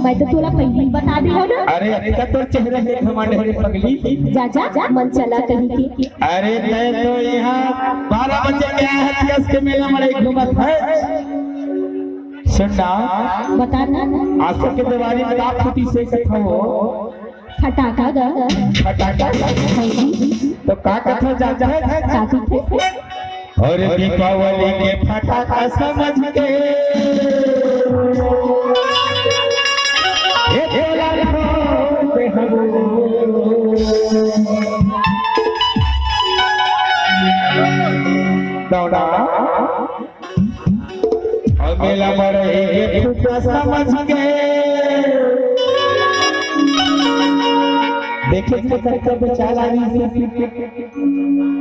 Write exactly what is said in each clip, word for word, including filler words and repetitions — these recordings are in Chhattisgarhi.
मैं तो तोला पहली बता दे हो ना। अरे, अतका तोर चेहरा के घमंड हे रे पगली। जा, जा, जा, मन चला कहीं के। अरे, तैं तो यहाँ बारह बजे के आए हस, कस के मेला मड़ई घूमत हस। सुन ना। बता ना। आसो के देवारी में का फूटी से कथो। फटाका गा। फटाका? हाँ जी। तो का कथो जानत हस? का कथो? अरे दीपावली के फटाका समझ के ए तोला फोड़ दे हबो। दौड़ा। अउ मेला मड़ई के फूटा समझ के देखे के तरीका बेचारा नहीं।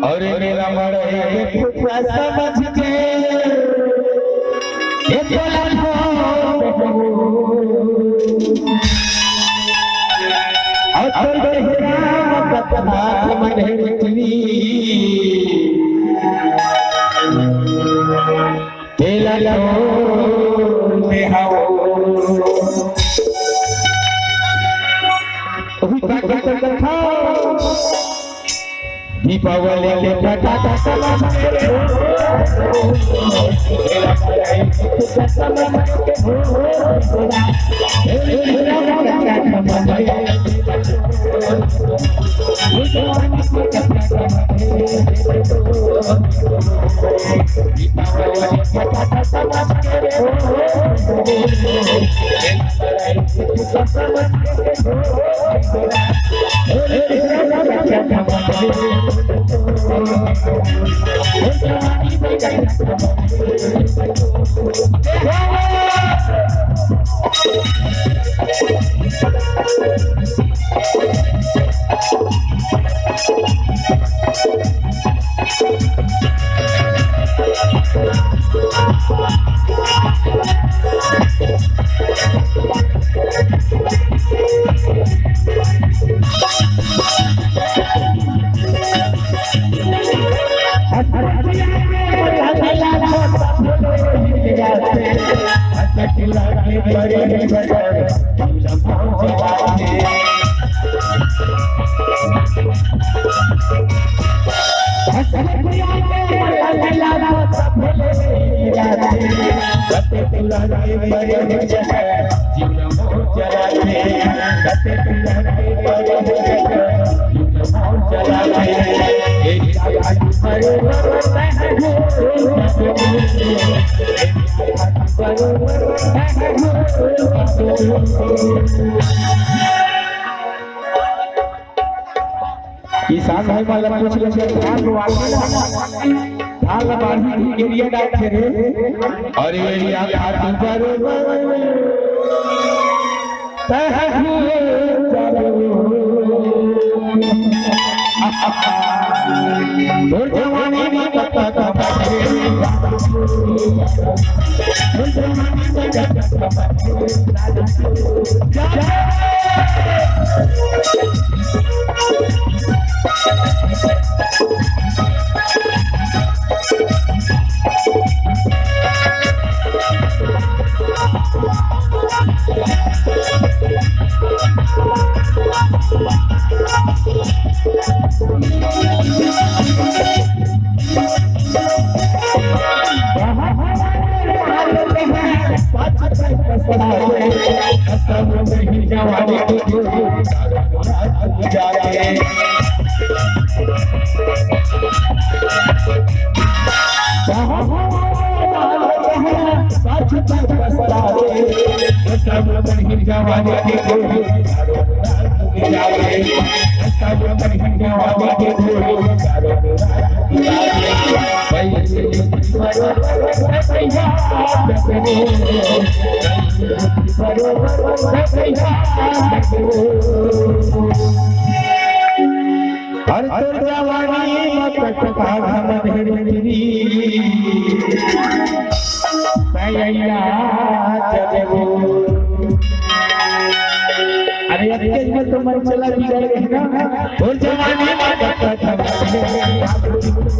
अउ मेला मड़ई के फूटा समझ के ए तोला फोड़ दे हबो। अउ तोर देहिया म कतका मन हे रुचि। तेला छोड़ दे हवो। ओही का कथा। दीपावली के फटाका समझ के हो। किसान भाई मन ला पूछ ले, धान लुआथे ना, धान ला बाढ़ी एरिया डालथे रे, अउ एरिया खातू बरोबर तहू जरूर। तोर जवानी में कतका कतका अरे तोर जवानी म कतका घमंड हे रे तेरी। भैया जब वो, अरे अतके में तो मन चला बिगड़ गे ना। तोर जवानी म कतका घमंड हे।